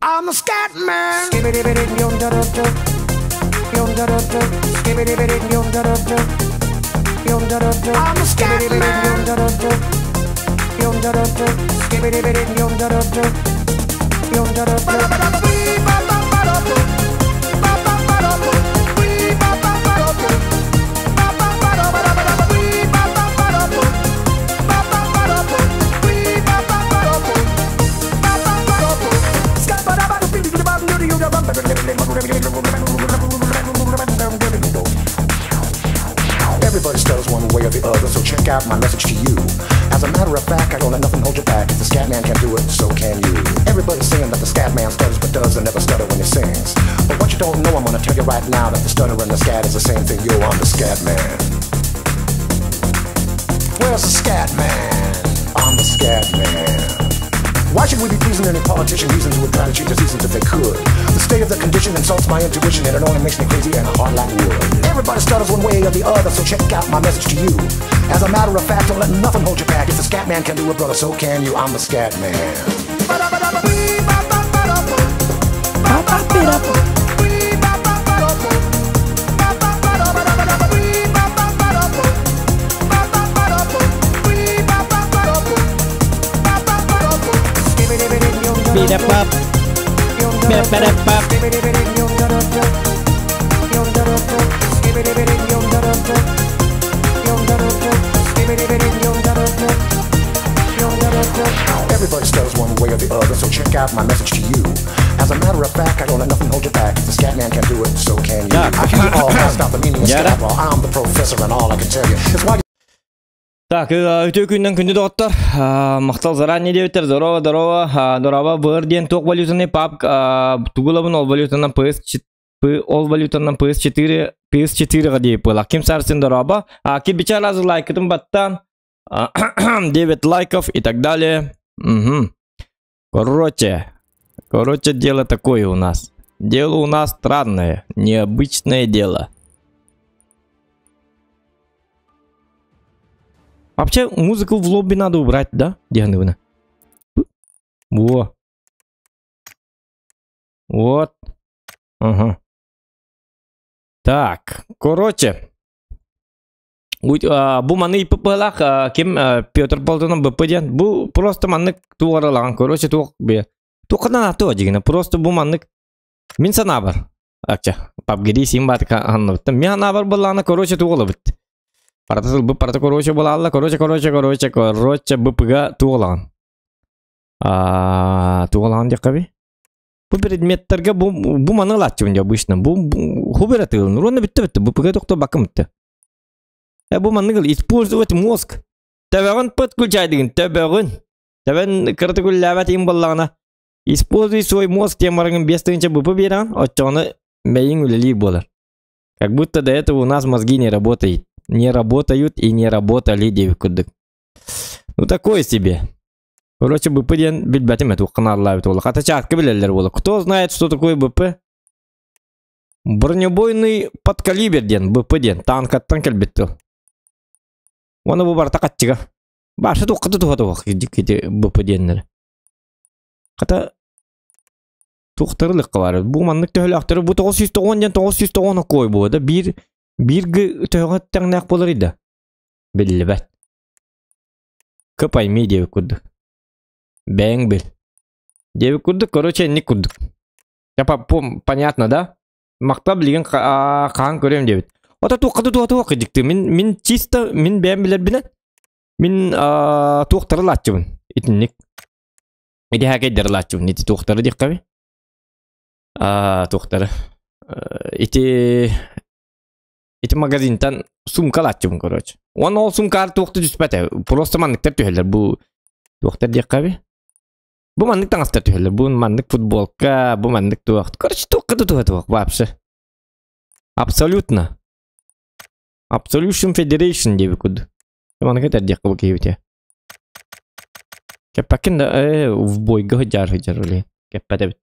I'm a scat man. I'm a scat man. Everybody stutters one way or the other, so check out my message to you. As a matter of fact, I don't let nothing hold you back. If the scat man can do it, so can you. Everybody's saying that the scat man stutters, but doesn't ever stutter when he sings. But what you don't know, I'm gonna tell you right now that the stutter and the scat is the same thing. Yo, I'm the scat man. Where's the scat man? I'm the scat man. Why should we be pleasing any politician reasons who would try to change the seasons if they could? The state of the condition insults my intuition and it only makes me crazy and hard like wood. Everybody stutters one way or the other, so check out my message to you. As a matter of fact, don't let nothing hold you back. If the scat man can do it, brother, so can you. I'm the scat man. Бирэ-пап. Бирэ-бэрэ-пап. Everybody stutters one way or the other, so check out my message to you. As a matter of fact, I don't let nothing hold you back. If the scat man can do it, so can you. Так. I hear you all ask about the meaning of Яра. scat. Well, I'm the professor, and all I can tell you is why Так, үтүө күннэн күндү доҕоттор. Махтал заранее диэбиттэр. Здорово, здорово. Дороба быр диэн туох валютаны пап тугулабын ол валютанан PS ол валютанан PS4 PS4 га диэп буолар. Ким сарсын дороба. Ким бичар азы лайкытын баттан 9 лайков и так далее. Угу. Короче, короче, дело такое у нас. Дело у нас странное, необычное дело. Вообще, музыку в лобби надо убрать, да? Где она? Во. Вот. Ага. Так, короче. Бу маны иппылах ким Петр Болтонов БП диэн. Бу просто маннык туаралаан. Короче, туох бе. Туоханан атыа дигинэ. Просто бу маннык мин санаабар. Акча, пабгири син батка анныбыттан. Мин санаабар буллаана, короче, туолабыт. Парата сылбы парата короче булаалла. Короче, короче, короче, короче, БПга туолаан. Туолаан диэххэ Бу предметтерге бу бу маны ылааччыбын обычно. Бу хубера тыгылын. Руонна бүтте бүтте. БПга тохто бакым бүтте. Бу манныгыл использовать мозг. Төбөҕүн подключайдыгын, төбөҕүн. Төбөн кыраты күллээбэт им буоллаҕына используй свой мозг диэн бараҥын биэс тыһыынча БП биэрэҕин, оччоҕуна мэйиҥ үлэлиир буолар. Как будто до этого у нас мозги не работают. Не работают и не работали диэбит курдук. Ну такое себе. Короче, БП диэн билбэтим эту ханаарлаабыт буола. Хата чаатка билэллэр буола. Кто знает, что такое БП? Бронебойный подкалибер диэн, БП диэн, танкаттан кэлбит тыл. Уонна бу барыта хаччыга. Баша туохха туха туох ити БП диэннэр. Хата туохтарылыкка бар. Бу маннык төһөлөөхтөрү бу 990 диэн 990 окой буо да биир биир төһөҕө тэҥнээх буолар ида. Биллибэт. Кы пойми диэбит курдук. Бэйэҥ бил. Диэбит курдук, короче, инник курдук. Я понятно, да? Махтал билигин хаан көрөм диэбит. Ото туохха да туох туох дикти. Мин мин чисто мин бэйэм билэрбинэн мин туохтары лааччыбын. Итинник. Ити хакейдер лааччыбын. Ити туохтары диэххэби. Туохтары. Ити ити магазинтан сумка лааччыбын, короче. Уонна ол сумкаар туохта түспэтэ. Просто манныктар түһэллэр. Бу туохтар диэххэби. Бу маннык таҥастар түһэллэр. Бу маннык футболка, бу маннык туох. Короче, туохха да туха туох вообще. Абсолютно. Absolution Federation диэбит курдук. Маннык этэр диэххэ бу киһибитэ. Кэппэккин да в бойга сылдьар сылдьар үлэ. Кэппэт эбит.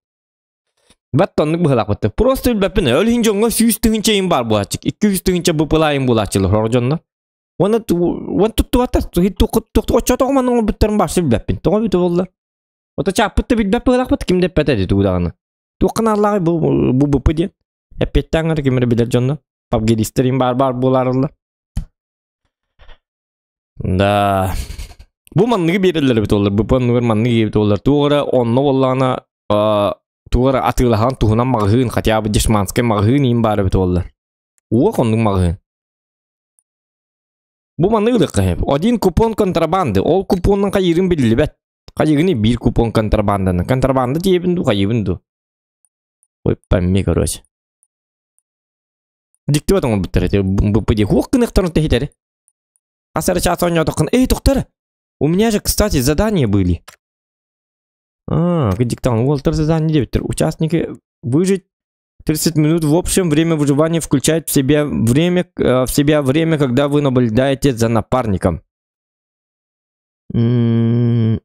Бат оннук быһылаах Просто билбэппин. Өл иһин дьоҥҥо сүүс тыһыынча иһин баар буолааччык. 200 тыһыынча быпылаайын буолааччылар хор дьонно. Уонна уон туттубаттар. Оччотоҕу манна оҥорбуттарын баарсы билбэппин. Тоҕо эбитэ буолла? Ото чааппыт да билбэт быһыылаахпыт, ким да эппэтэ ити тугу даҕаны. Туохха нааллааҕый бу бу БП диэн? Эппиэттээн эрэ ким эрэ билэр дьонно. Пабгеристэр баар баар буолаарыллар. Да. Бу манныгы биэрэллэр эбит олар. БП оннугар манныгы эбит олар. Туох эрэ онно буоллаҕына туох эрэ атыылаһан туһунан маҕаһыын, хотя бы дешманскай маҕаһыын иин баар эбит олар. Уох оннук маҕаһыын. Бу маннык ылыахха сөп. Один купон контрабанды. Ол купонун хайыырын биллибэт. Хайыгыны биир купон контрабанданы. Контрабанда диэбин ду, хайыыбын ду. Ой, пойми, короче. Диктиват оҥорбуттар эти БПД. Хуох гыныахтарын тэһитэри. Хас эрэ чаас оонньоотоххун. Эй, тоқтар! У меня же, кстати, задания были. А, диктант. Уолтар задание диэбиттэр. Участники выжить 30 минут в общем время выживания включает в себя время, в себя время, когда вы наблюдаете за напарником. Угу.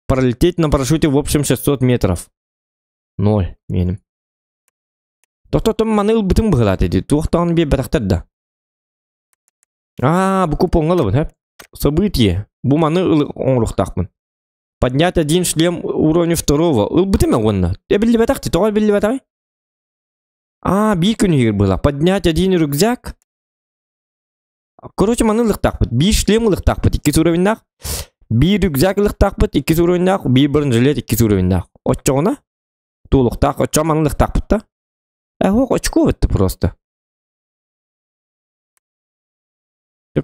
Пролететь на парашюте в общем 600 метров. Ноль меним. Тохтотом маны ылбытым быһылаат ити. Туохтаҕын биэрбэтэхтэр да. Аа, бу купоҥҥа ылабын, хэп. Событие. Бу маны оҥоруохтаахпын. Поднять один шлем уровня второго. Ылбытым уонна. Эбиллибэтэх ти, тоҕо эбиллибэтэҕий? Аа, биир күн иһигэр была. Поднять один рюкзак. Короче, маны ылыктаахпыт. Биир шлем ылыктаахпыт, иккис уровеннаах. Биир рюкзак ылыктаахпыт, иккис уровеннаах. Биир бронежилет, иккис уровеннаах. Оччоҕуна туолуктаах, оччоҕо маны ылыктаахпыт да. Э, очко это просто.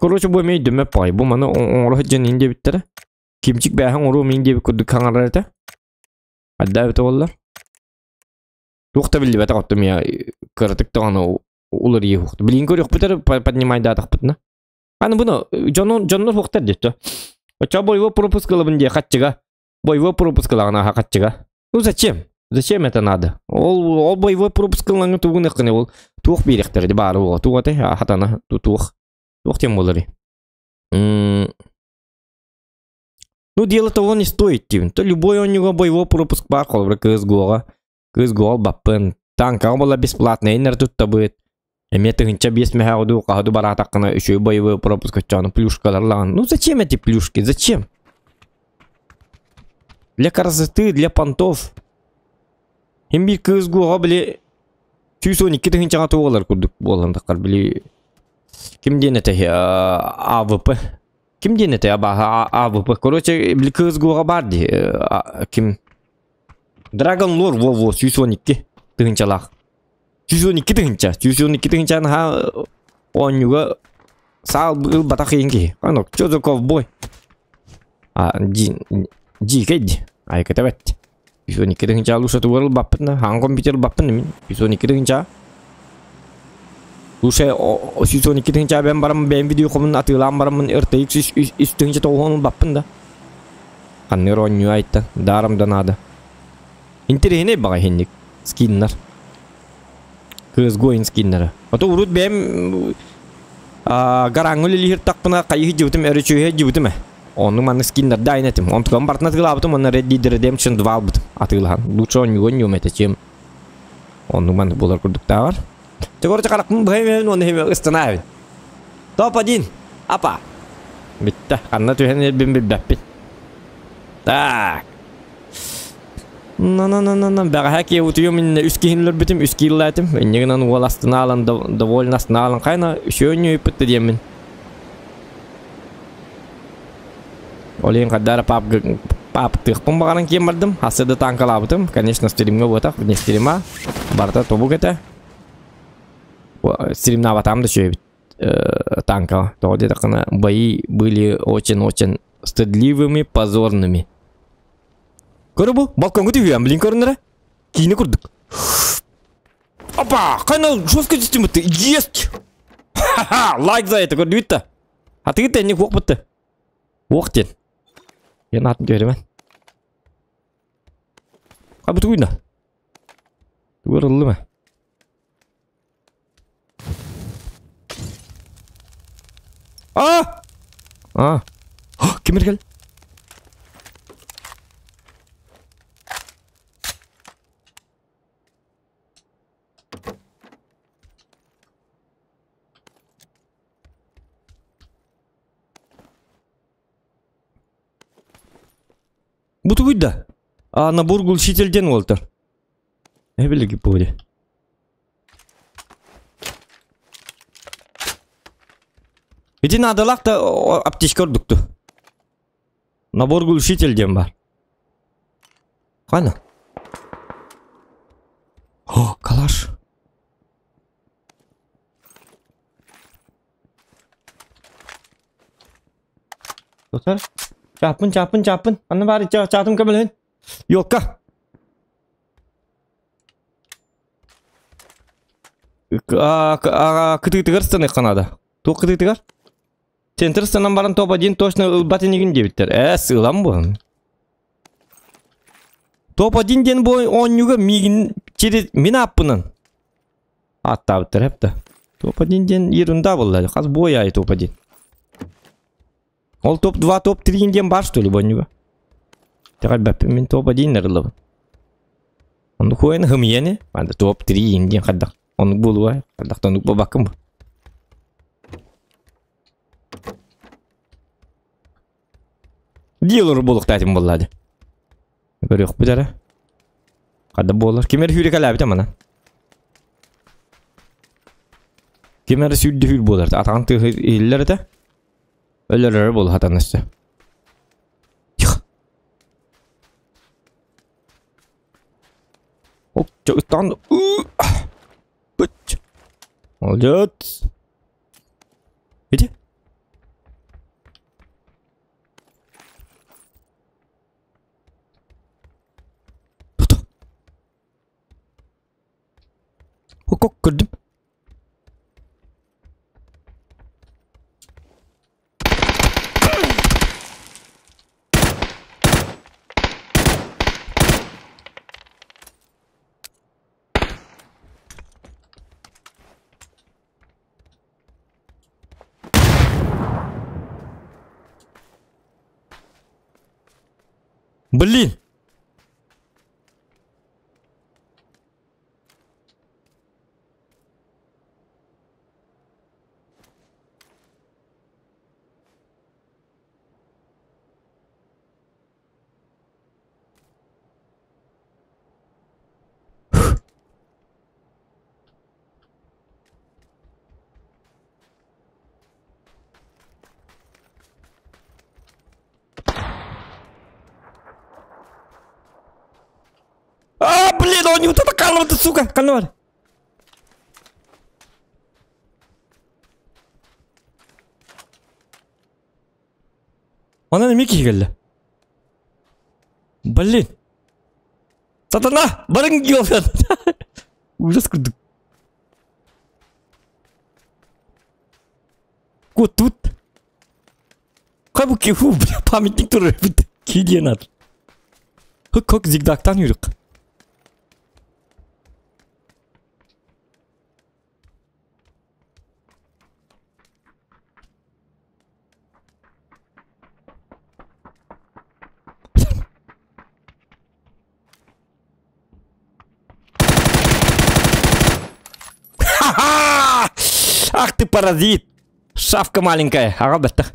Короче, бу эмиэ өйдөммөт баҕайы. Бу маны оҥоро сылдьан иһин диэбиттэрэ. Кимчик бээһин оҥоруом иһин диэбит курдук хаҥарар этэ. Ардаа эбитэ буоллар. Туох да биллибэтэх оттон миэ кыратык даҕаны уларыйыы суох. Билигин көрүөхпүт эрэ поднимайдаатахпытына. Аны буну дьону дьоннор суохтар диэттэ. Оччо боевой пропуск ылабын диэ хаччыга. Боевой пропуск ылаҕын аха хаччыга. Ну зачем? Зачем это надо? Ол ол боевой пропуск ылаҥҥа тугун ыккыны ол туох биэриэхтэрэ баары буола туох этэй хатана туох туох тем буоларый? Ну, дело того не стоит, диибин. То любой оонньууга боевой пропуск баар, холобура, КСГО-ҕа. КСГО ылбаппын. Танкаҕа буолла бесплатно иннэр туттабыт. Эмиэ тыһыынча биэс мэһээҕи дуу, хаһы дуу бараатаххына үчүгэй боевой пропуск оччоҕуна плюшкалар ылаҕын. Ну зачем эти плюшки? Зачем? Для красоты, для понтов. Хим биир КСГО-ҕа били 112 тыһыынчаҕа туолар курдук буолан таххар били ким диэн этэй АВП Ким диэн этэй абааһы АВП. Короче, били КСГО-ҕа баар дии. Ким? Dragon Lore во-во 112 тыһыынчалаах. 112 тыһыынча. 112 тыһыынчаны ха оонньууга саал ылбатах иһин киһи. Ано, что за ковбой? А, ди, дикэй ди. Айката бэт. 112 тыһыынча лучше тугар ылбаппын, хаан компьютер ылбаппын мин. 112 тыһыынча. Лучше 112 тыһыынча бэйэм баран бэйэм видео хомун атыылаан бараммын RTX 3 тыһыынча тоҕуһун ылбаппын да. Ханныыр оонньуу айта, даром да надо. Интэриэһинэй баҕа иһинник скиннар. CSGO скиннара. Ото урут бэйэм гараҥҥа үлэлиир тахпына хайыы дьыбытым өрүчүөһэ дьыбытым ээ. Онну маннык скиннарда айан этим. Онтукам бартын атыылаабытым уонна Red Dead Redemption 2 албытым атыылаһан. Лучше оонньууга оонньуом этэ чем оннук маннык буолар курдуктааҕар. Чэ короче харахпын быһа имэбин уонна иһимэ ыстанаабын. Топ-1! Апа! Бүттэ. Ханна түһэн эрбин билбэппин. Так. На-на-на-на-на. Бэҕэһээ киһи утуйуом иннинэ үс киһини өлөрбүтүм, үс кииллээтим. Инньэ гынан уол астына аалан, довольно астына аалан хайна үчүгэй оонньуйуппут да диэммин. Ол иһин хайдах эрэ пап паптыахпын баҕаран киэн бардым. Хасса да танкалаабытым. Конечно, стримҥа буотах, не стрима. Барыта тобук этэ. Стримнаабатаҕым да үчүгэй эбит танкаҕа. Тоҕо диэтэххинэ, бои были очень-очень стыдливыми, позорными. Көрө бу, балкоҥҥа түһүөм, блин көрүнэрэ. Киинэ курдук. Опа! Хайна жестко түстүмүт. Есть! Ха-ха! Лайк за это көрдүбүт да. Атыгыт энник уох бутты. Уох диэн. Мен атын түһэримэн. А бу тугуйна? Тугар ыллым А! А! Ким кел? Бу тугуй да? А, набор глушитель диэн уолтар. Эбилиги буоле. Ити наадалаах да аптечка ордукту. Набор глушитель диэн бар. Хана? О, калаш. Тутар. Чааппын, чааппын, чааппын. Анна баар чаатым көмөлөһүн. Ёлка. Кытыытыгар станыахха наада. Туох кытыытыгар? Центр станан баран топ-1 точно ылбат инигин диэбиттэр. Ээ, сыылам бу. Топ-1 диэн бу оонньууга миигин через мин ааппынан ааттаабыттар эп да. Топ-1 диэн ерунда буолла. Хас бой аайы топ-1. Ол топ-2, топ-3 диэн бар что ли бу оонньууга? Тэҕэрбэппин мин топ-1 ыллабын. Оннук хуойаны хымыйаны. Анда топ-3 диэн хайдах. Оннук буолуо. Хайдах оннук буолбаккын бу. Дии олорор буолуохтаатым буоллаа дии. Көрүөхпүт эрэ. Хада буолар. Ким эрэ сүүрэкэлээбитэ мана. Ким эрэ сүүрдэ сүүр буолар. Атаҕын тыаһы иһиллэр этэ. Өлөрөрө буолу хатан өссө. Тихо. Оп, ыттаҕын. Молодец. Иди. Хокок көрдүм. Блин! А, блин, он не вот это калывает, сука, канал. Онон эмиэ киһи кэллэ. Блин. Сатана, барыҥ диэн. Ужас курдук. Ко тут. Кабуки фу, бля, памятник турар эбит. Кии диэн ат. Как зигзагтан үрүк. Ха-ха! Ах ты паразит! Шавка маленькая. Ага, баттах.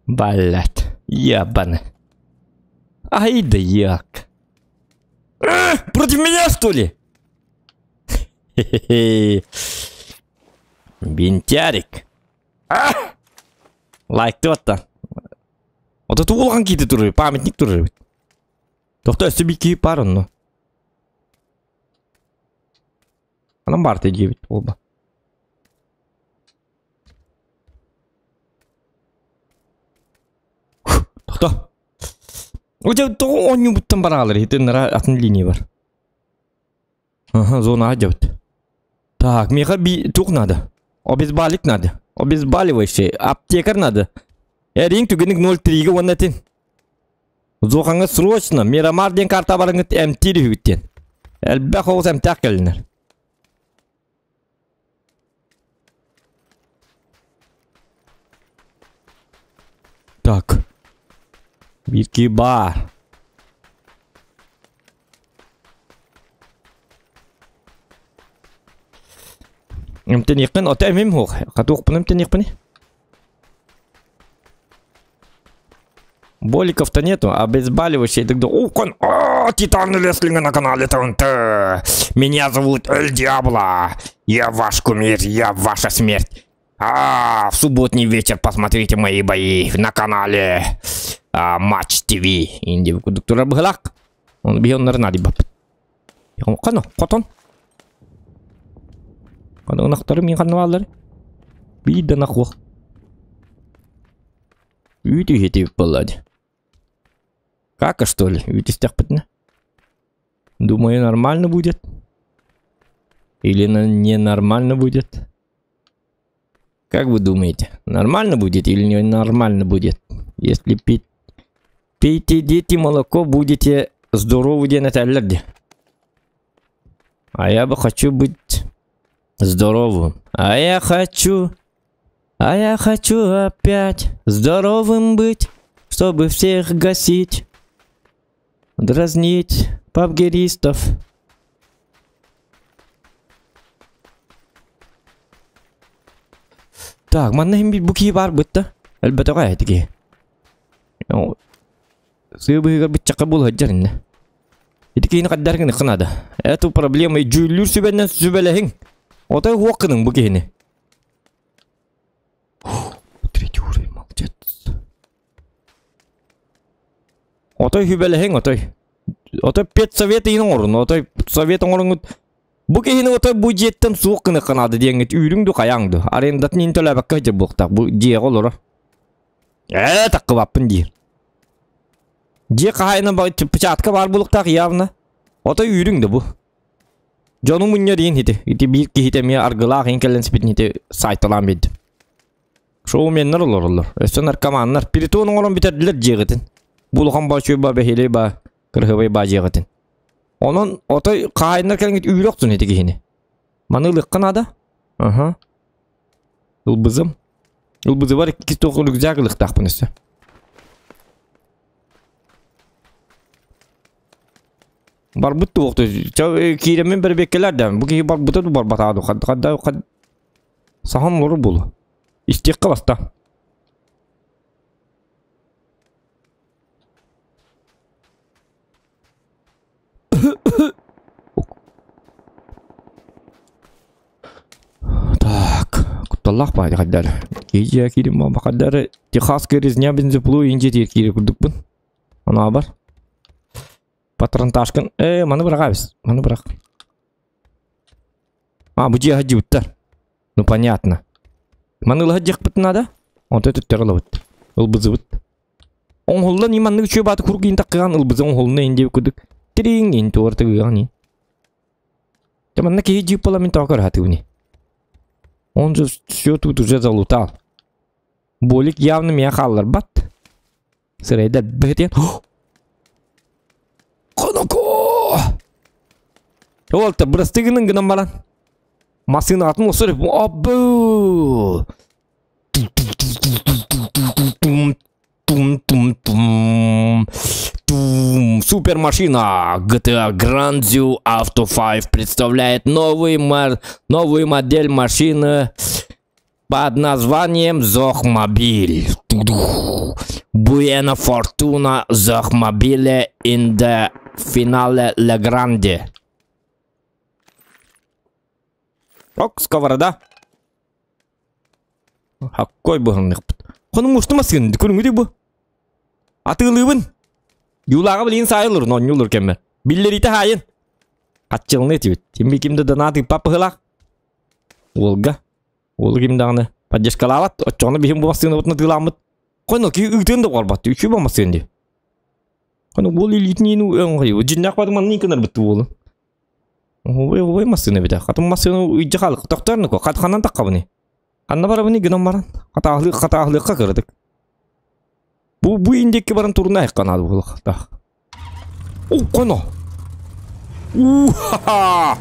Блять. Ебаный. Ай да як. Против меня, что ли? Хе-хе-хе. Бинтярик. Лайктыбаттан. Ото тугулган киити турар, памятник турар эбит. Тохто өссө биир киһи баар онно. Анан баарты диэбит буолба. Тохто. Уже тоҕо оонньуубуттан бараалар, итиннара атын линия бар. Ага, зона идет. Так, меха би тух надо. Обезболить надо. Обезболивающий. Аптекарь надо. Эрин түгенік 0-3-ге уонна этин. Зохаҥа срочно Мирамар диэн карта барыҥыт эмтиир үһүгүт диэн. Элбэх оҕус эмтээх кэллинэр. Так. Биир киһи баар. Эмтэниэххин ото эмим суох. Хатуохпун эмтэниэхпиний? Боликов-то нету, обезболивающие тогда. Укон, о, Титаны Леслинга на канале ТНТ. Меня зовут Эль Диабло. Я ваш кумир, я ваша смерть. А, в субботний вечер посмотрите мои бои на канале а, Матч ТВ. Инди кудуктура быһылак. Он биһи нади бап. Кано, хотон. Кано ынахтары мин ханна бааллар. Биир да ынах Үүт иһитибит буолла дии. Кака что ли? Үүт истэхпитинэ. Думаю, нормально будет. Или ненормально будет? Как вы думаете, нормально будет или не нормально будет? Если пить, пейте, дети, молоко, будете здоровы диэн этэллэр дии. А я бы хочу быть здоровым. А я хочу опять здоровым быть, чтобы всех гасить, дразнить пабгеристов. Так, манна иһин бу киһи баар бытта. Элбэтэҕэ этики. Сыы быһыгар быччакка буол сылдьар иннэ. Ити киһини хайдах гыныхха наада. Эту проблема дьүүллүүр сүбэннэн сүбэлэһиҥ. Отой уох гыныҥ бу киһини. Третий уровень, молодец. Отой сүбэлэһиҥ, отой. Отой педсовет иһин оҥорун, отой совет оҥоруҥут. Бу киһини отой бу дьиэттэн суох гыныхха наада диэҥҥит үүрүҥ ду хайаҥ ду. Арендатын иһин төлөөбөккө сылдьар буолуохтаах. Бу дьиэҕэ олорор. Ээ, таккыбаппын диир. Дьиэ хаһаайына печатка баар буолуохтаах явно. Отой үүрүҥ да бу. Дьону мунньар иин ити. Ити биир киһитэ эмиэ аргылаах иин кэлэн сипитин ити сайталаан биэрдим. Шоуменнар олороллор. Өссө наркоманнар. Притон оҥорон бүтэрдилэр дьиэҕитин. Бу улахан бачуй ба бэһиэлэй ба кырыһыбай ба дьиэҕитин. Онон отой хаһаайыннар кэлэҥҥит үүрэ охсун ити киһини. Маны ылыахха наада. Аха. Ылбызым. Ылбызыбар икки туох рюкзак ылыахтаахпын өссө. Барбыт туох киирэммин бэрэбиэккэлэр да бу киһи барбыта ду барбатаҕа ду хадда хад саһан олору буолу. Истиэххэ баста. Так, кутталлаах баайда хайдары. Киһи киирим бакадары Техасская резня бензопилу инже тиэр киирэ курдукпун. Анаабар. Патронташкын э маны быраҕабыс. Маны бырах. А, бу дьиэ сылдьыбыттар. Ну понятно. Маны ыла сылдьыахпыт наада. Онто төттөрү ылабыт. Ылбызыбыт. Оҥоһуллан и маннык үчүгэй бааты куруук иин таккыгаан ылбызы оҥоһулунна иин диэбит курдук тириҥ иин туора тыгыаҕын иин. Дьэ манна киһи дьип буола мин тоҕо көрө сатыыбыный. Он же все тут уже залутал. Болик явно меня хаалларбат. Сырайда бэһитиэн. Коноко! Ол та бырастыы гынан гынан баран. Массыынаҕытын осор абы! Тум-тум-тум. Тум. Супермашина GTA Grandview Auto 5 представляет новый мар... новую модель машины под названием Зохмобиль. Буэна Фортуна Зохмобиле in the finale Le Grande. Ок, сковорода. Хаккой быһынныхпыт. Хону мушту массыын көрүҥү бу. Атыылыыбын. Юлааҕа билигин саайылыр, нонньуулур кэммэр. Биллэриитэ хаайын. Хаччылны этибит. Ким ким да донат ыыппат быһыылаах. Уолга. Уолу ким даҕаны поддержкалаабат. Оччоҕуна биһим бу массыынабытын атыылааммыт. Хону ки ыытыан да буолбат. Үчүгэй массыын дии. Хону уол илиитин иин дьиннээх бады манны гынарбыт уолу. Ой, ой, массыына эбитэ. Хатын массыына ыйдьа хаалык. Тохтоорнуку. Ханан таххабыный? Ханна барабыный гынан баран? Хатааһылыы хатааһылыахха кыратык. Бу бу индекке баран турна айыкка наада буолуохтаах. Укконо! У-ха-ха!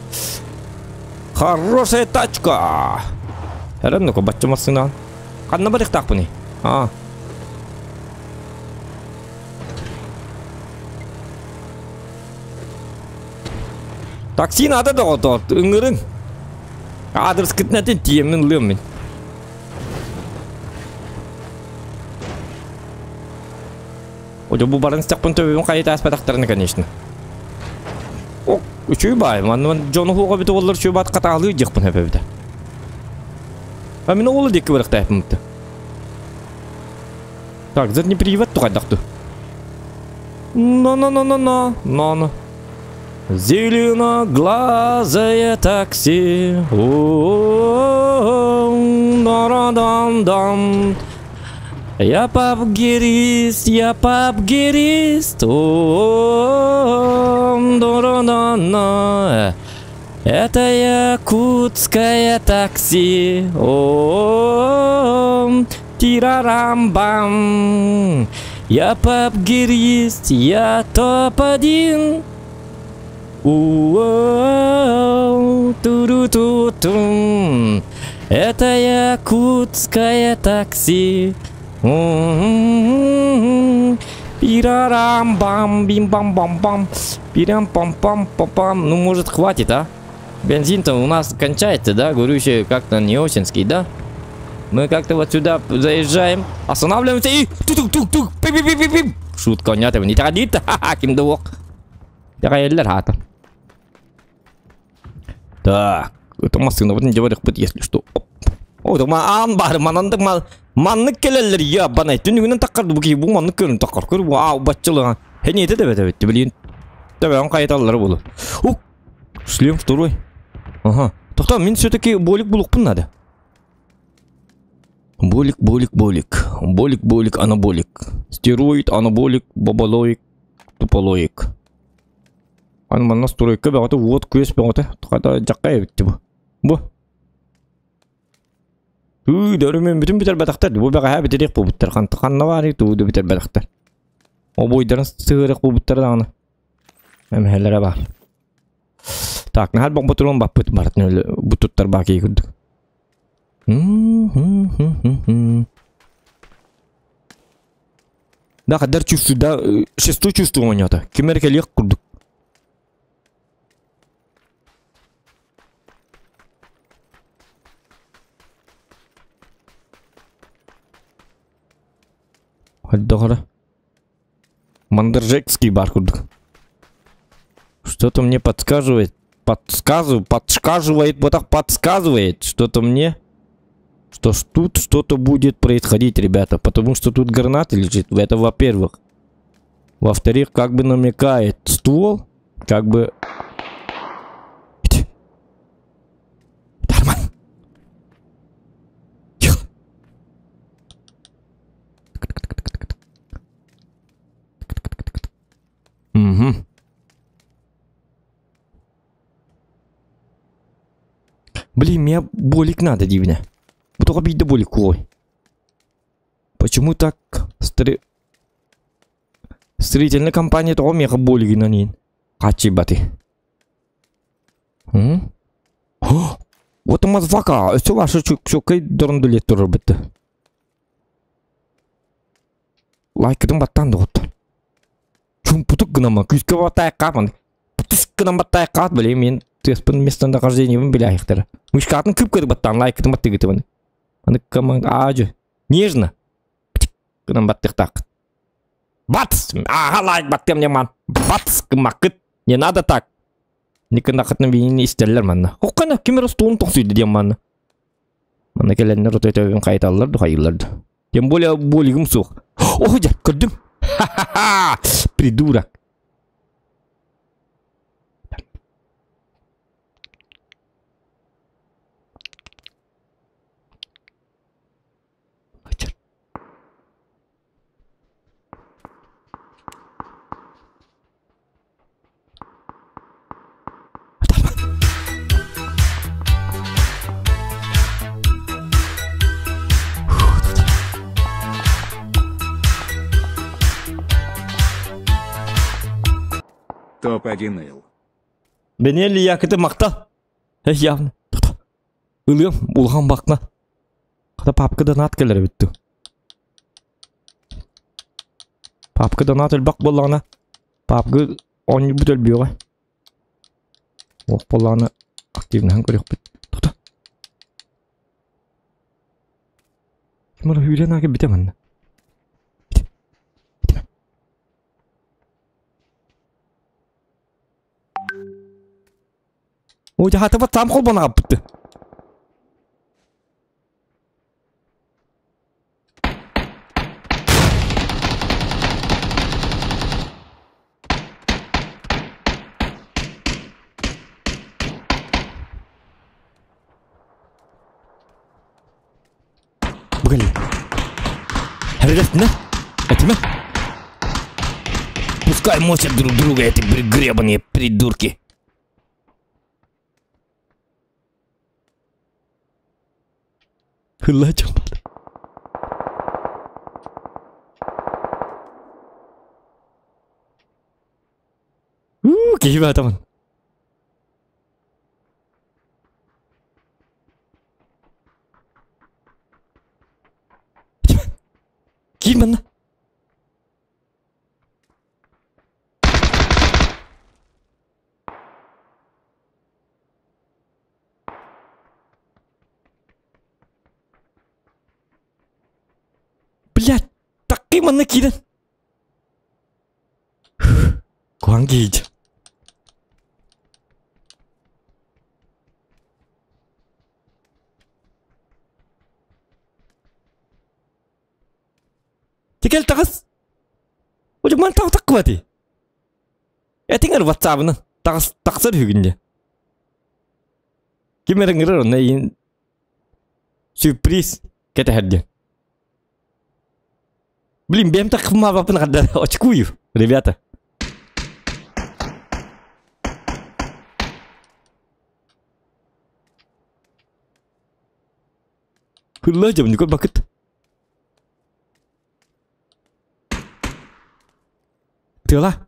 Хорошая тачка! Эрэннуку бачча массыынаан. Ханна барыахтаахпыный? А. Такси наада доҕотоор, ыҥырыҥ. Аадырыскытын этин тиийэммин ылыам мин. О, бу баран истэхпин төбөбүн хайыта ааспатахтарына, конечно. О, үчүгэй баай, манна дьону хуоҕа бит уоллар үчүгэй баат хатаалыы диэхпин хэпэбитэ. А мин оҕолу диэки барахтааппын Так, задний привод тухайдахту. Но-но-но-но-но, но-но. Зеленоглазое такси. О-о-о, Я пабгерист, я пабгерист. О-о-о, Это якутское такси. О-о-о, тирарам-бам. Я пабгерист, я топ-1. У-о-о, Это якутское такси. Пирарам-бам, бим-бам-бам-бам. Пирам-пам-пам-пам-пам. Ну, может, хватит, а? Бензин-то у нас кончается, да? Говорю еще как-то не осинский, да? Мы как-то вот сюда заезжаем, останавливаемся и... Тук-тук-тук-тук! Пи-пи-пи-пи-пи! Шутка, нет, не традит. Ха-ха, ким да Дагайлар хата. Так, это машина, вот не делали, если что. О, это аан бар, манандык мал. Маннык келелер я банай. Түнүгүнэн таккар бу ки бу маннык көрүн таккар. Көр бу аа баччылыга. Хени эте дебет эбит, билин. Тебе он кайталлар болу. Ук. Шлем второй. Ага. Тохта, мин все-таки болик булукпун надо. Болик, болик, болик. Болик, болик, анаболик. Стероид, анаболик, бабалоик, туполоик. Аны манна стройка бөҕөтө уот күөс бөҕөтө хата дьакка эбитти бу. Бу. Ыы, дөрүмүн бүтүн бүтэр бэтахтар. Бу бэҕэһээ бүтэрих буолбуттар. Ханта ханна баарый туу бүтэр бэтахтар. Обойдарын сыһыарых буолбуттар даҕаны. Эмэһэлэрэ баар. Так, наһар боппутурун баппыт барытын бутуттар баакий курдук. Да, хадар чувствую, да, шестой чувство оонньоото. Ким эрэ кэлиэх курдук. Хайдах Мандржекский бар курдук. Что-то мне подсказывает. Подсказывает, подсказывает, вот так подсказывает. Что-то мне, что ж тут что-то будет происходить, ребята. Потому что тут граната лежит. Это во-первых. Во-вторых, как бы намекает ствол, как бы... Нормально. Тихо. Угу. Блин, мне болик надо, дивня. Бу только бить болик ой. Почему так стри... Строительная компания того меха болигин анин. Хачи баты. Вот мазфака. Все ваше чукай дорндулет турар бітті. Лайкыдын баттан да отты. Чумпутук гынама. Күскө батай капан. Путус гынан баттай кат биле мен теспин местонахождением биле айыктыр. Мышкатын күп көрүп баттан лайкыдын батты гытыбын. Аны команд ажы. Нежно. Гынан баттык так. Бац! Ага, лайк баттым не ман. Бац, макыт. Не надо так. Никын бейін истерлер манна. Хоққана кемер столын тоқсуйды дем манна. Манна келеннер өтөтөбүн кайталлар ду хайылларды. Тем более болигим суох. Ох, жа, көрдүм. Ха-ха-ха! Придурок. Топ-1 Ил. Бенелли якыты макта. Эх, явно. Ылым, улхан бакна. Када папка донат келер битти. Папка донат өлбак боллана. Папка он бут өлбүгө. Ох боллана активно көрөк бит. Тота. Ким ора хүрен аге бите манна. Бите. Бите. Ой, хатыба там холбон ағаппытты. Бүгін. Ребят, Этими? Пускай мочат друг друга эти гребаные придурки. Хылла чампады. Уу, киһи баатамын. Киин манна. Блядь, таккый манна киирэн. Куһаҥ киһи. Тикэл таҕыс. Удьуман таҕ таккыбати. Этиҥэр ватсабынан таҕыс тахсар үһүгүн дьэ. Ким эрэ ыҥырар онно эйиин сюрприз кэтэһэр диэн. Блин, бэйэм такмаабаппын хардара очкую, ребята. Хылла дьомнука бакыт. Тыала.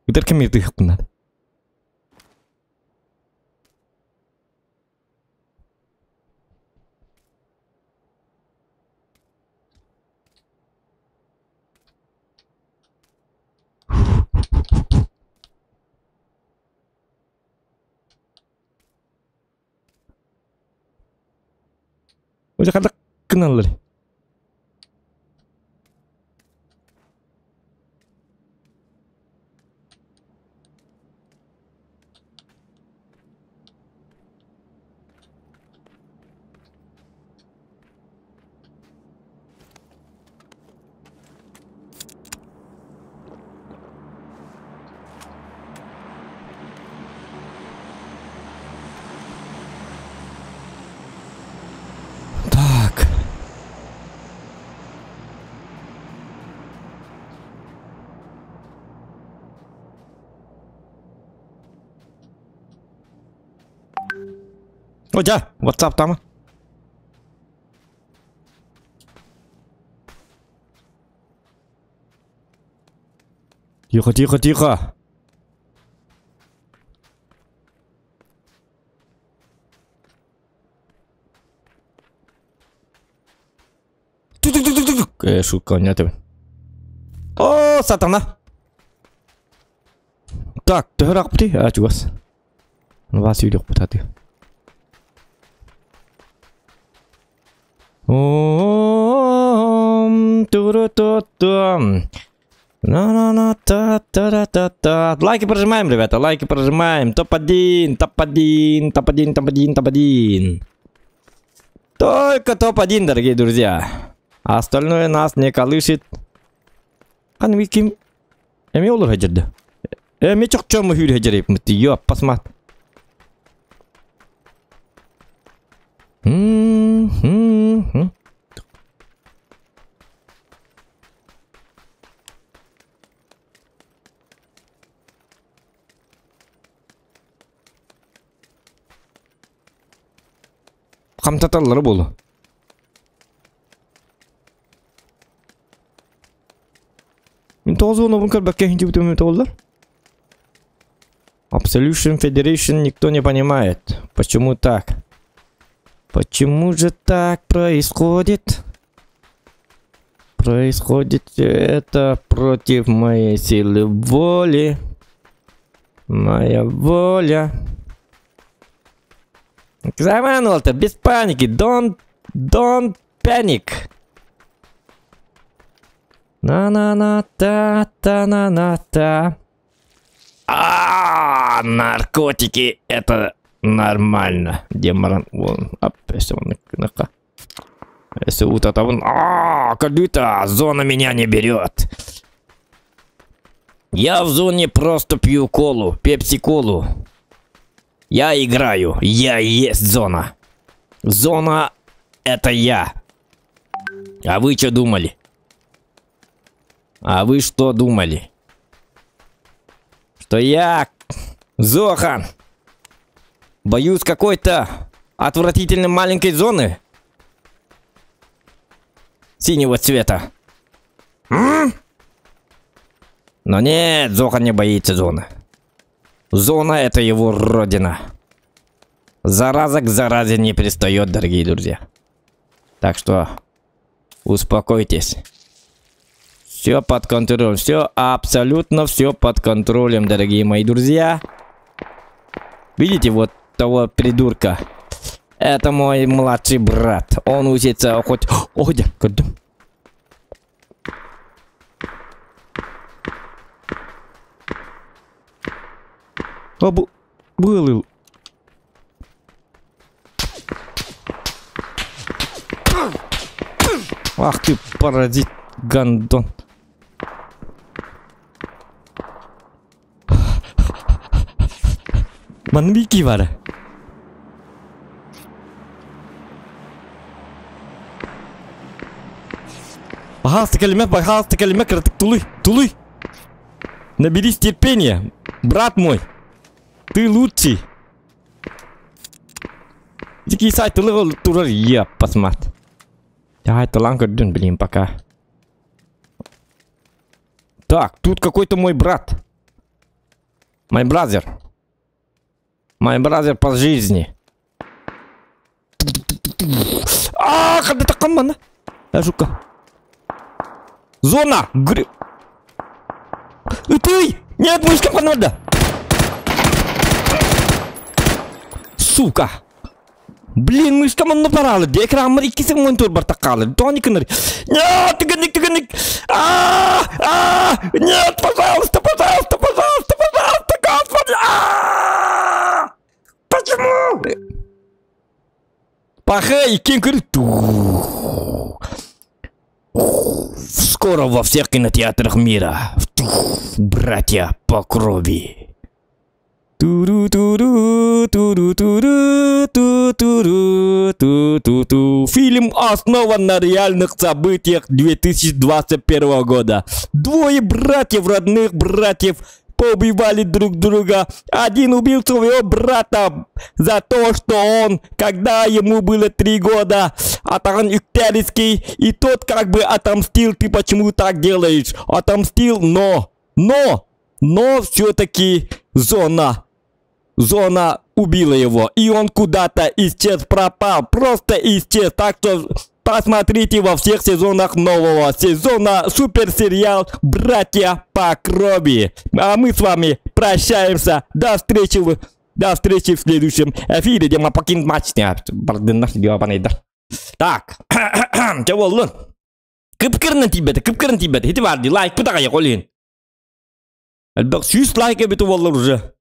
Ытар кэм ытыахпын наада. Уже хардак гыналлар. Так. О, дьэ, WhatsApp тама. Тихо, тихо, тихо. Тук-тук-тук-тук. Шутка, не это. О, сатана. Так, төһө ыраахпытый? А, чугас. Вас үйдүк бутаты. Ом, туру-ту-тум. На-на-на-та-та-та-та. Лайки прожимаем, ребята, лайки прожимаем. Топ-1, топ-1, топ-1, топ-1, топ-1. Только топ-1, дорогие друзья. Остальное нас не колышет. Хан ким? Эми олор хажырды. Эми чокчому хүрі хажырып мытты. Йоп, посмат. Хамтаталлары болу. Мин тоғыз он обын көрбәккә хинти бүтүм тоғызлар. Absolution Federation никто не понимает. Почему так? Почему же так происходит? Происходит это против моей силы воли. Моя воля. Заман, Уолтер, без паники. Don't panic. На-на-на-та-та-на-на-та. А наркотики это нормально. Диэн баран уол ап өссө маннык гыныахха. Өссө утатабын. А, калюта, зона меня не берет. Я в зоне просто пью колу, пепси-колу. Я играю, я и есть зона. Зона это я. А вы что думали? А вы что думали? Что я, Зохан, боюсь какой-то отвратительной маленькой зоны? Синего цвета. М? Но нет, Зохан не боится зоны. Зона это его родина. Зараза к заразе не пристает, дорогие друзья. Так что успокойтесь. Все под контролем. Все, абсолютно все под контролем, дорогие мои друзья. Видите, вот того придурка. Это мой младший брат. Он учится хоть... О, где? А, был. Ах ты, паразит, гандон. Манвики вара. Пожалуйста, калиме, пожалуйста, калиме, тулуй, тулуй. Наберись терпения, брат мой. Ты лучший. Дикий сайт турар я посмат. Давай талант блин, пока. Так, тут какой-то мой брат. My brother. My brother по жизни. А, когда такамана. Жука. Зона! Гри... Ты! Нет, мышка надо! Сука! Блин, мышка манна паралы. Экранмар иккисин монитор бар таккалы. Тони кыныр. Нет, тыгынник, тыгынник. А, а, нет, пожалуйста, пожалуйста, пожалуйста, пожалуйста, господи. А! Почему? Пахай, кин Скоро во всех кинотеатрах мира. Братья по крови. Ту-ру-ту-ру, ту-ру-ту-ру, ту-ту-ру, ту-ту-ту. Фильм основан на реальных событиях 2021 года. Двое братьев, родных братьев, поубивали друг друга. Один убил своего брата за то, что он, когда ему было 3 года, Атан Юктерский, и тот как бы отомстил. Ты почему так делаешь? Отомстил, но все-таки зона убила его, и он куда-то исчез, пропал, просто исчез. Так что посмотрите во всех сезонах нового сезона суперсериал «Братья по крови». А мы с вами прощаемся. До встречи в следующем эфире, где мы покинем матч. Так, чего лун? Кыпкырны тибет, кыпкырны тибет. Хити варди, лайк пытага яколин. Элбек 100 лайк эбит боллар уже.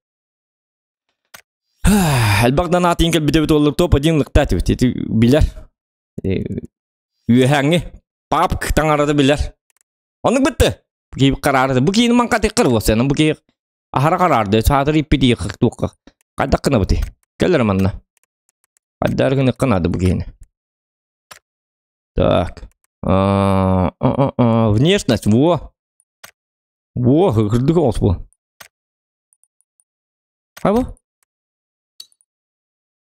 Элбек донат инкел бит боллар топ-1 лыктат бит. Эти билер. Үйәңе папк таңарады билер. Оның бітті. Кейіп қарарды. Бұ кейіні маңқа тек қыр болса. Бұ кейі ахара қарарды. Садыр иппеди қық. Қайда қына бұты. Келер манна. Қайда қына қынады бұ кейіні. Так. Внешность. Во. Во, кырдык оғыз бұл. Қай бұл?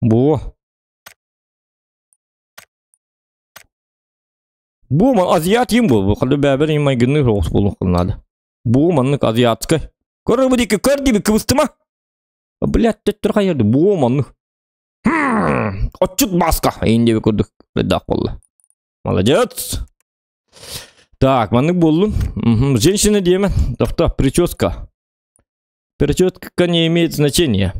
Во. Бу ман азиат им бұл. Қылды бәбір им айгыны оғыз бұл қылынады. Бу маннык азиатскай. Көрі бұ дейкі, көр дейбі кыбысты ма? Блядь, төттір қайырды. Бу маннык. Отчут баска. Ендебі көрдік. Редақ болды. Молодец. Так, маннык болдум. Женщина деймін. Тоқта, прическа. Прическа не имеет значения.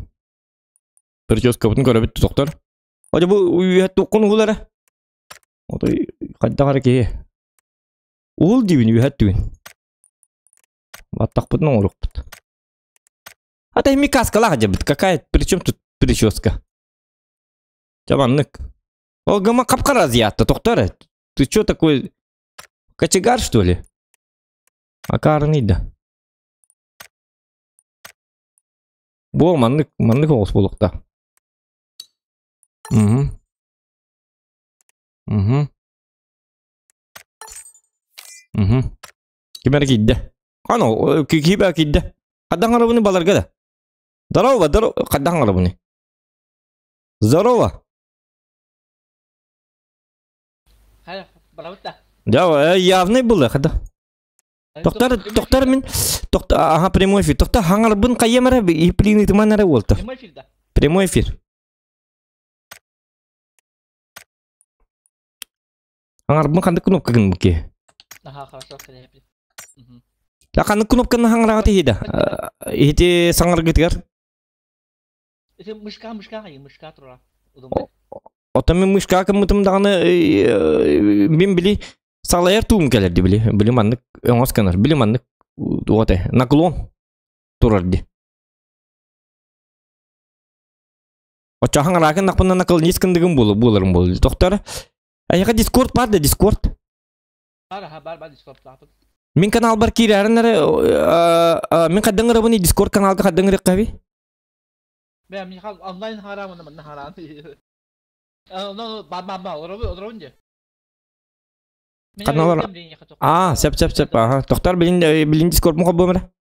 Прическа бұтын көрі бітті, тоқтар. Ады бұл үйәтті оқын ұғылары. Отой қайда қара кее. Ол деймін үйәтті үйін. Баттақ бұтын оңырық бұт. Ата ми каскалаах дьабыт. Какая, при чем тут прическа? Дьэ маннык. Ол гыма хап-хара азиатта, тохтор э. Ты чё такой кочегар, что ли? Акаарыный да. Бу маннык, маннык оҕус буолуохтаах. Угу. Угу. Угу. Ким эрэ киирдэ. Ано, киһи киирдэ. Хаддан арабыны баларга да. Здорово, здорово. Хаддан арабыны. Здорово. Да, явный было, хада. Тоқтар, тоқтар мин, тоқта, ага, прямой эфир. Тоқта, хаңарбын қайым әрі, иплин итіман әрі олты. Прямой эфир, да. Прямой эфир. Хаңарбын қандай кнопка гын бұке? Ага, хорошо, Да, қандай кнопканы хаңараға тейді? Ете саңаргытыгар. Ити мышка, мышка, мышка тура. Оттон мин мышка кыммытым даҕаны мин били салайар туум кэлэр ди били. Били маннык өҥөс гынар. Били маннык вот наклон турар ди. Оччохан араакын нахпына наклонист кындыгым буолу буоларым буолу. Тохтор Айаха Дискорд бар да Дискорд. Бар, бар, бар Дискорд лаапыт. Мин каналбар киирэрин эрэ мин хаддан ырабыный Дискорд каналга хаддан ырыаккаби? Бә, мин онлайн хараамын манна хараан. Ба ба ба, олоробун дии. Каналар А, сөп сөп сөп, аха. Тохтор билин билин Дискорд му хоббом эрэ.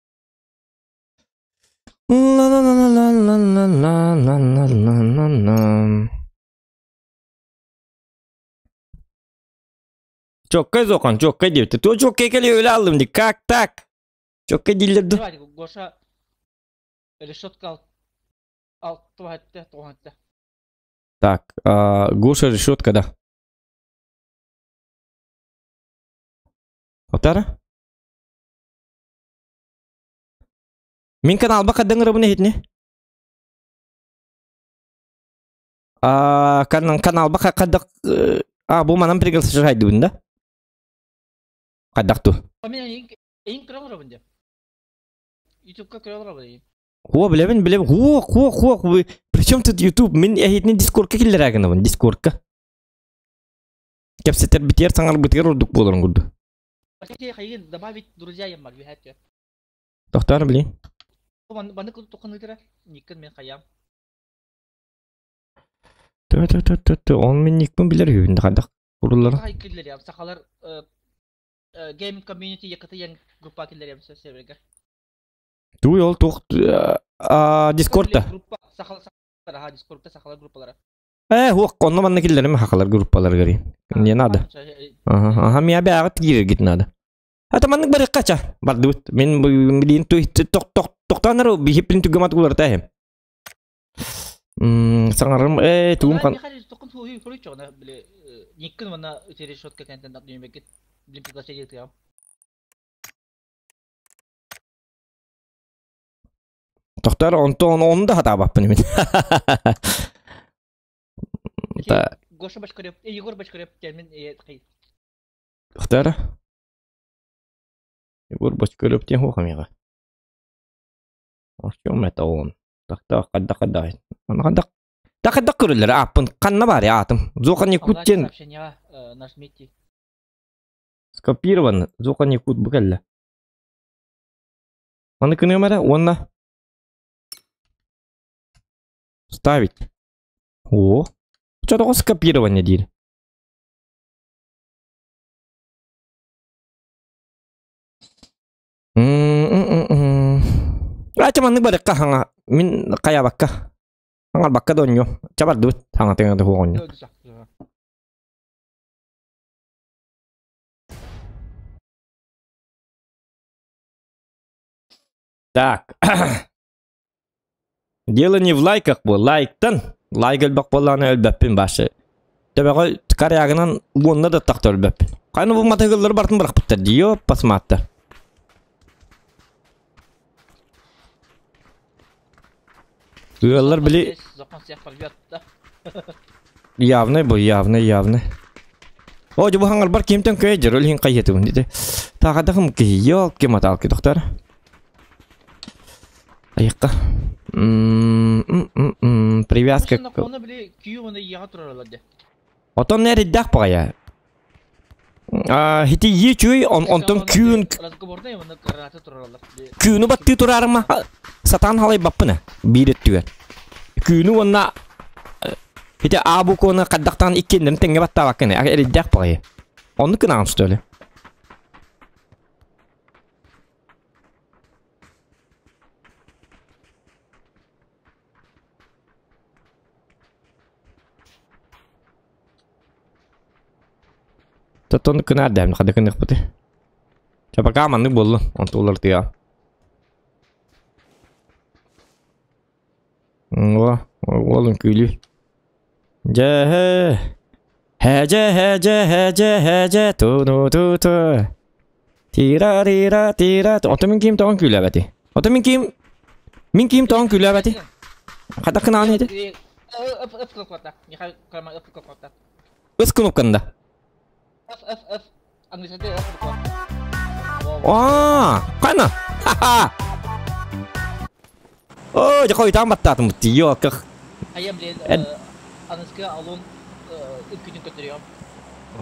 ла ла ла ла ла ла ла ла ла ла ла ла. Чоккай зоқан, чоккай диэбитэ. Туо чоккай кэлиэ өлө аллым дии. Как так? Чоккай дииллэр ду. Давайте, Гоша, решетка ал туһатта. Так, Гоша решетка, да. Отара? Мин каналба хаддан ырабын иһитини. Каналба хаддак а бу манан приглашайдыбын да? Хайдах ту? Мен эң көрө олоробун дии. Ютубка көрө олоробун. Хуа билэбин билэбин хуа хуа хуа Причем тут YouTube? Мин эһитини Дискордка киллэрээгинабын Дискордка. Кэпсэтэр битиэр саҥарбытыгар ордук буоларын курдук. Хайгын добавить друзья ямар биһэт. Тохтоор блин. Баны тухыныдыра никкин мен хаям. Тө тө тө тө тө он мин никпин билэр үһүбүн хайдах уруллара. Хай киллер сахалар Game Community якаты ян группа киллер серверге. Туй ол туох Дискордта. Группа сахалар аха Дискордта сахалар группалара. Э, хуох онно манна киллерим хахалар группалар Не надо. Ага, ага, мия бэҕит киирэргит надо. Ата маннык барыахха ча бардыбыт. Мин билин тох тох тохтоонор биһиппин түгэмат уларта эһим. Саҥарым э тугум хан Тохун хуй хуй чоҕна били никкин манна решетка кэнтен дак блин приглашение тыам. Тохтор онтон оны да хатаабаппын мин. Да. Гоша Башкарев, Егор Башкарев термин хай. Тохтор. Егор Башкарев диэн хуохамига. Ошчом это он. Так так кадда кадда. Аны кадда Да кадда көрүллэр ааппын ханна баар аатым. Зохан Якут диэн Сообщение нажмите. скопирован. Зохан Якут бу кэллэ. Маны кыныам эрэ уонна ставить. О, чо скопирование диир. Ача маннык барыкка хаҥа мин хайабакка. Хаҥарбакка да онньо. Чабардыбыт хаҥа тыҥа хуоҕонньо. Так. Дело не в лайках бу. Лайктан. Лайк өлбөх буоллаҕына өлбөппүн башы. Төбөҕө карягынан уонна да тахта өлбөппүн. Хайны бу матыгыллары бартын бырахпыттар диё пасмааттар. Ыаллар били Закон всех порвет, да? явный бу, явный, явный. О, бу хаңар бар кимтен көйдер, өл хин кайетыбын диде. Тагадахым ки, ёлки маталки доктор. Айыкка. Привязка. Отон эриддэх баҕайа. Хити ии чүй, онтон күүн күүнү баттыы тураарыма сатаан халайбаппына биир өттүгэр. Күүнү уонна хити А букваны хаддахтаан иккиэннэрин тэҥҥэ баттаабаккын эриддэх баҕайы. Оннук гынаҕын что ли? Тотон кынаар дэм хада кыныхпыты. Ча пока маннык буоллун, онту уларытыа. О, уолун күлүү. Дьэ, хэдьэ хэдьэ хэдьэ хэдьэ ту ту ту. Тира тира тира. Ото мин ким тоҕон күлэбэти. Ото мин ким мин ким тоҕон күлэбэти. Хата кынаан ити. F кнопката. Михаил Карма F кнопката. Ыс кнопканда. F F F. Английскайда F буква. Аа, қана. Ха-ха. О, дьэ хойутаан баттаатым тиийо кых. Айам блин, аныска алун үккүтүн көтөрүөм.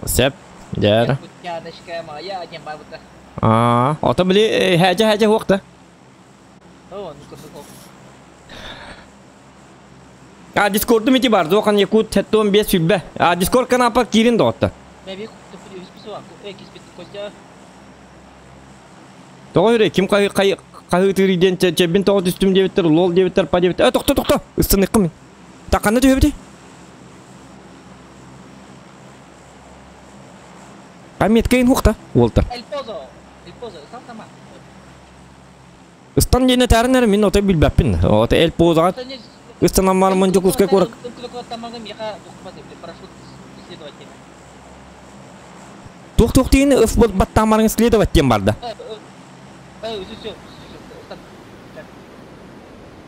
Сеп, дьэ. Кутяночка моя, диэн баабыта. Аа, ото били хэдьэ хэдьэ хуохта. О, ну курдук. А, Дискордум ити бар, зохан Якут 75 сүлбэ. А, Дискорд канапа киирин доҕотто. Тоҕо үрэ, ким хаһыытыырый диэн чэбин тоҕо түстүм диэбиттэр, лол диэбиттэр, па диэбиттэр. Э, тохто, тохто, ыстаныаххын мин. Тахханна түһэбити? А меткайын хуохта, уолта. Ыстан диэн этээрин эрэ мин отой билбэппин. Ото Эль Позоҕа ыстанан бараммын Дьокуускай куорат Туох-туох диэни ыф баттаан баран исследовать диэн барда.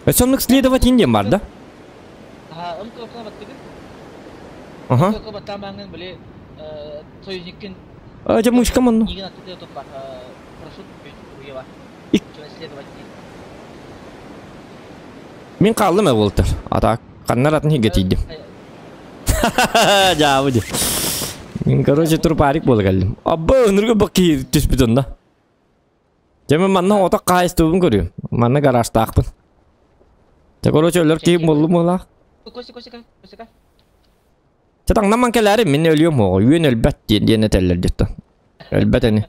Өссө оннук исследовать диэн барда. Аха. Дьэ мышка манна. Мин хааллым ээ уолтар. Атаак ханнар атын иһгэ тиийдим. Дьаабы дии. Мин короче трупарик буола кэллим. Абба ыныргы бак киһи түспүт онно. Дьэ мен манна отох хаһайыстыбын көрүөм. Манна гаражтаахпын. Дьэ короче өлөр киһи буоллум буолаах. Костя, Костя, Костя. Чэ таҥнаман кэлээри мин өлүөм оҕо үөн өлбөт диэн диэн этэллэр дьиттэн. Өлбөт ини.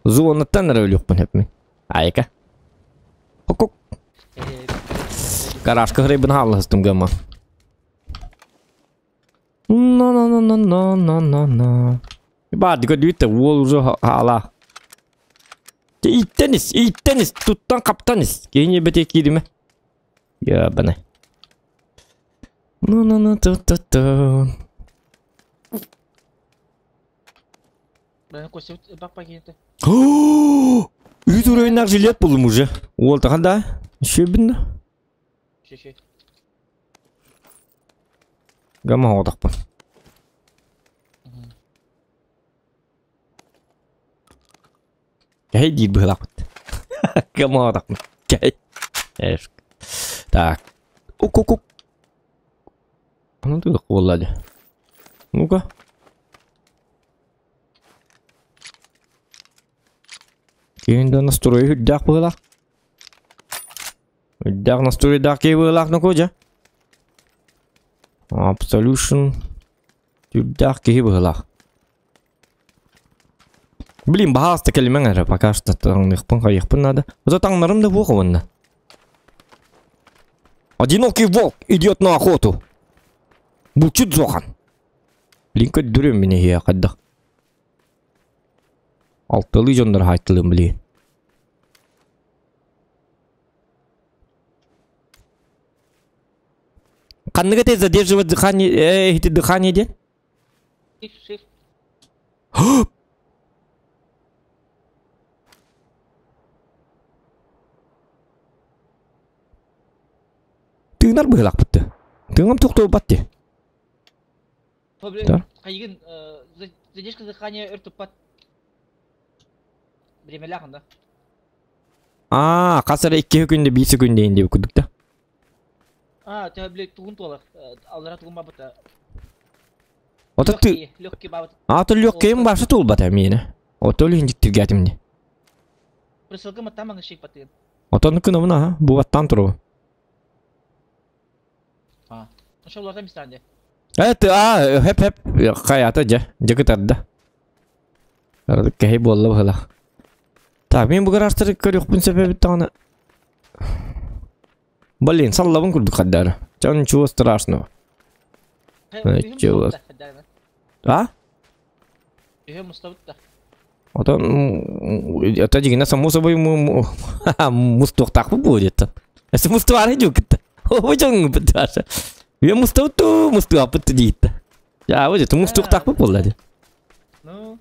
Зонаттан эрэ өлүөхпүн сөп мин. Айка. Хокук. Гаражка хырайбын хааллаһыстым гыма. На-на-на-на-на-на-на. Баардыга дүйт уол уже хаала. Иттен ис, иттен ис, туттан хаптан ис. Киһини бете киириме. Ябаны. Ну-ну-ну-ту-ту-ту. Үт уровеннаах жилет булдум уже. Уол тахан да? Шөбүн да? Гамма оҕотохпун. Кэһэй диир быһыылаахпыт. Гамма оҕотохпун. Кэһэй. Так. Ук-ук-ук. Ону тыах буолла дии. Ну-ка. Киһин да настройа үрдээх быһыылаах. Үрдээх настройдаах киһи быһыылаах нокоо дьэ. Absolution үрдээх киһи быһыылаах. Блин, баһаалыста кэлимэҥ эрэ, пока что таҥныахпын хайыахпын наада. Зато таҥнарым да буох уонна. Одинокий волк идет на охоту. Булчут Зохан. Блин, көрдөрүөм мин эһиэхэ хайдах. Алталыы дьоннор хаайтылыым блин. Ханнык этэй задерживать дыхание, э, дыхание диэн? Тыынар быһыылаахпыт да. Тыыҥам тохтообат дии. Да? Хайыгын задержка дыхания өр туппат. Бириэмэлээх да. Аа, хас эрэ 2 күндэ 1 күндэ иһин диэбит курдук да. Аа, төһө били тугун туолар, аллара тугун барбыта. Ото ты Легкий бабыт. А то легкийым барса туолбата миэнэ. Ото илин дьиктиргээтим дии. Присылга маттаан маҥнай патыын. Отонну кынабын аха, бу баттаан туругу. А. Ошо уларда мистан де. Э, ты а, хэп хэп хайата дьэ, дьэ кытарда. Кэһи буолла быһылах. Так, мин бу гаражтары көрүөхпүн сөп эбит даҕаны. Блин, саллабын курдук хардары. Чё, ничего страшного. Чего? А? Отон это дигина само собой мустуохтаахпыт будет. Если мустуары дьукта. Ой, быташа. Я мустууту мустуаппыт диитта. Я вот это мустуохтаахпыт буолла ди. Ну,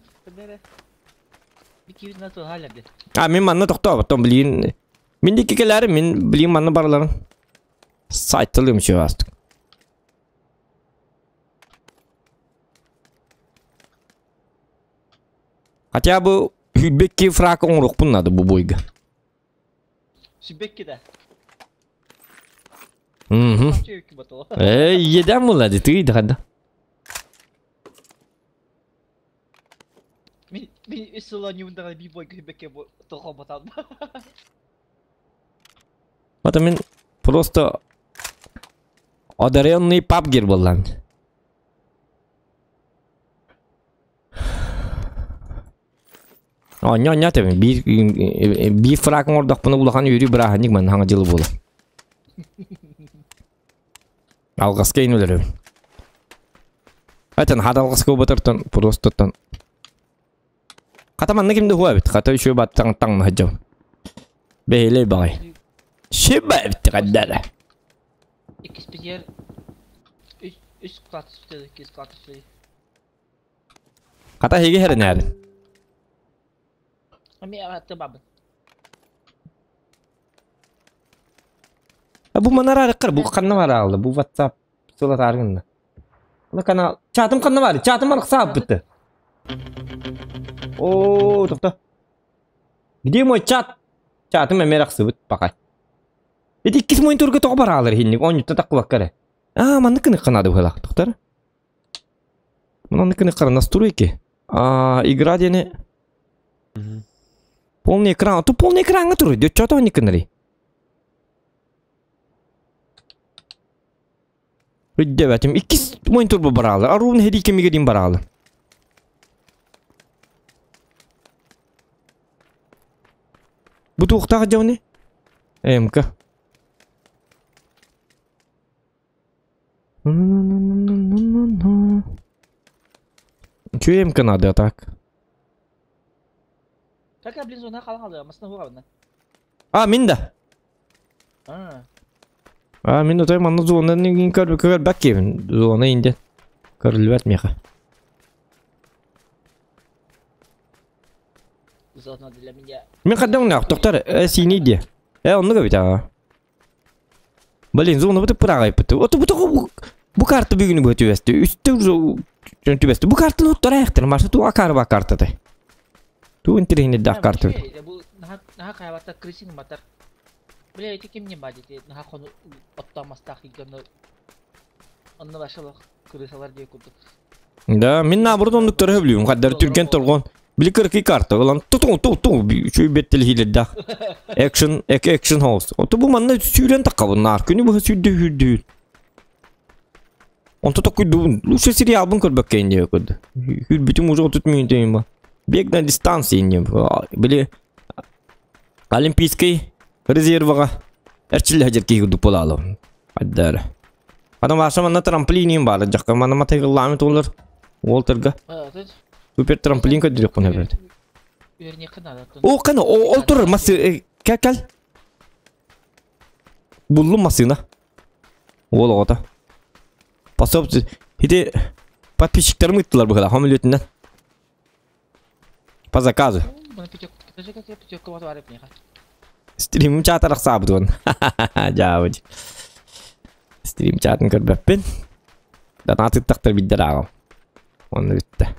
А мин манна тохтооботтон блин. Мин дикки кэлээри мин блин манна барыларын сайтылыым чугаастык. Хотя бы Хүлбекки фрак оҥоруохпун надо бу бойга. Сүбекки да. Угу. Эй, едем була ты да. Мин мин үс сыл оонньуубун би бойга хүбекке тоҕо Вот мин просто одаренный пабгер буоллан. Оонньоо оонньоо тэбин биир биир фрак оҥордохпуна улахан үөрүү бырааһынньык манна хаҥа дьылы буола. Алҕаска иһин өлөрөбүн. Этэн хат алҕаска убатартан просто Хата манна ким да хуа эбит. Хата үчүгэй баттаҥ таҥнаһа дьон. Бэһилэй баҕай. Шиба эбит хаддара. Иккиспитигэр үс үс иккис Хата эһиги хэринээрин. Бу манараарыккар бу ханна бараалла бу WhatsApp сылатааргынна. Ана канал чатым ханна бар чатым арахсааппыт. О, тохто. Где мой чат? Чатым эмиэ арахсыбыт пока. Ити иккис мониторга тоҕо бараалар иһинник оонньуттан таххыбакка эрэ. Аа, маннык кыныхха наада быһыылаах тохтор. Маннык кыныххара настройки. А, игра диэни полный экран. Ту полный экраҥҥа туруй. Чото оннук гынарый. Өйдөөбөтүм. Иккис мониторба бараалы. Аруун һэрии кэмигэр дин бараалы. Бу туохтаах дьони? МК. Че МК надо, а так? Как блин зона халахалы, масна хугабына. А, мин да. А. А, мин отой манна зона нигин көр көр баккебин. Зона инде. Көрүлбэт меха. Зона для меня. Мин хаддам нах, токтор, э, синий де. Э, оннуга бит а. Блин, зона бу пырагайпыт. Ото бу бу карта бүгүнү бу түбэсти. Үстэ уже түбэсти. Бу картаны оттор аяктыр. Маша ту акар ба картаты. Ту интересный да карта. Бу наха наха кайбата крысин батар. Бля, эти ким не бадите, наха хону оттамастах иганы. Онны башалах крысалар дие курдук. Да, мин наоборот оннук төрө билим. Хаддар түрген торгон. Били кыркы карта. Улан туту ту ту үчүй беттел хиледда. Экшн экшн хаус. Ото бу манна сүүрен таккабын нар. Күнү бу сүүрдү хүрдү. Онто такой дубун. Лучше сериалбын көрбөккө инде көрдү. Хүрбүтүм уже 30 минут ба. Бег на дистанции инде. Били Олимпийский резервага эрчилле хажер киги курдук болаалы. Аддара. Адам ваша манна трамплинин бар. Жакка манна матайгылламы толор. Уолтерга. Супер трамплин көдүрөк куна берди. О, кана, ол турар масы кел кел. Буллум масына. Ол оҕото. Пособ ити подписчиктерим ыыттылар быһыла самолетинен. По заказу. Стримим чатар ахсаабытын. Жаабыт. Стрим чатын көрбөппүн. Донат ыттахтар биддер ааҕам. Онно бүттэ.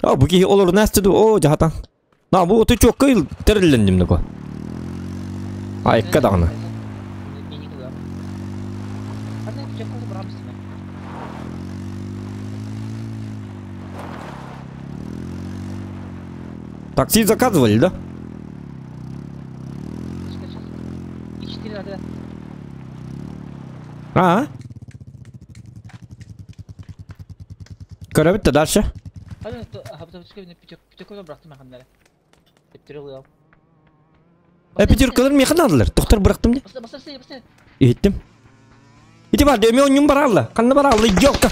О, бу киһи олорун астыды. О, жаһатан. На бу оту чуокка тэриллэнним нако. Айыкка даҕаны. Такси заказывали, да? А? Көрөбүт да дальше. Э, пятеркалар миэхэ наадалар. Тохтор бырахтым дии. Иһиттим. Ити бар, эми онньум бараалла. Ханна бараалла, идиотка.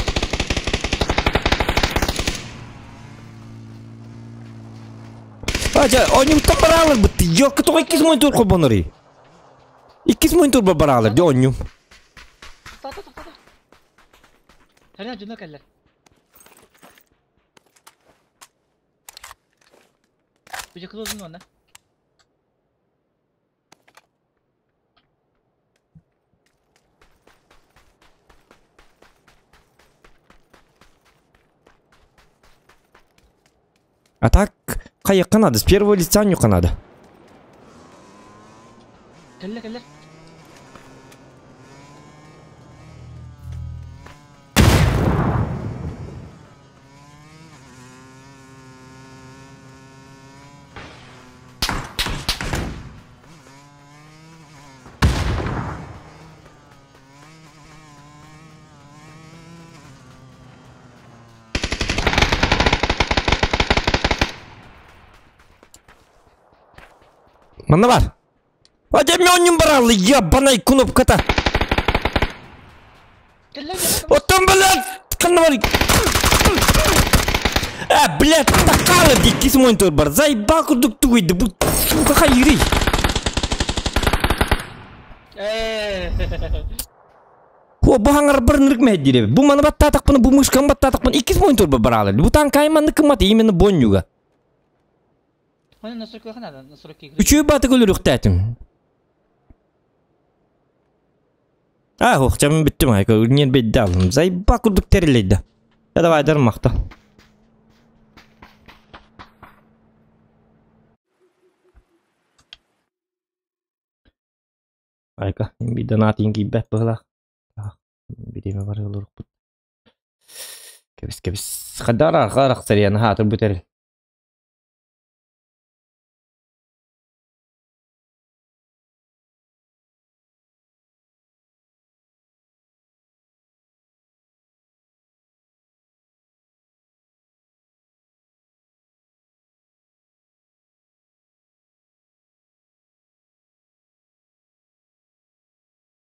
Ача, онньумтан бараалар бытты. Идиотка тоҕо иккис монитор холбонорый? Иккис монитор бараалар, ди онньум. А так, хайыахха наада, с первого лица ньуха надо. Кэллэ кэллэ. Манна бар. Одемённюм бараллы, ебаный кнопката. Оттон, блядь, ханна бар. Э, блядь, такала диккис монитор бар. Заебал курдук тугуйды. Бу, сука, хайырый. О, бу хаңар бір нырык мәддире. Бу маны баттаатақпын, бу мышканы баттаатақпын. Иккис монитор бар баралар. Бу танкай манны кымат именно боннюга. Үчүгэй баатык өлөрүөхтээтим. Аа, охчам бүттүм айка, үрнен бедде алым. Зайба курдук терилейді. Я давай дар мақта. Айка, биден атын кийбэт быһылаах. Бириэмэ барыгылырыкпыт. Кэбис кэбис. Хадара харах сарияны хаатыр бүтэрин.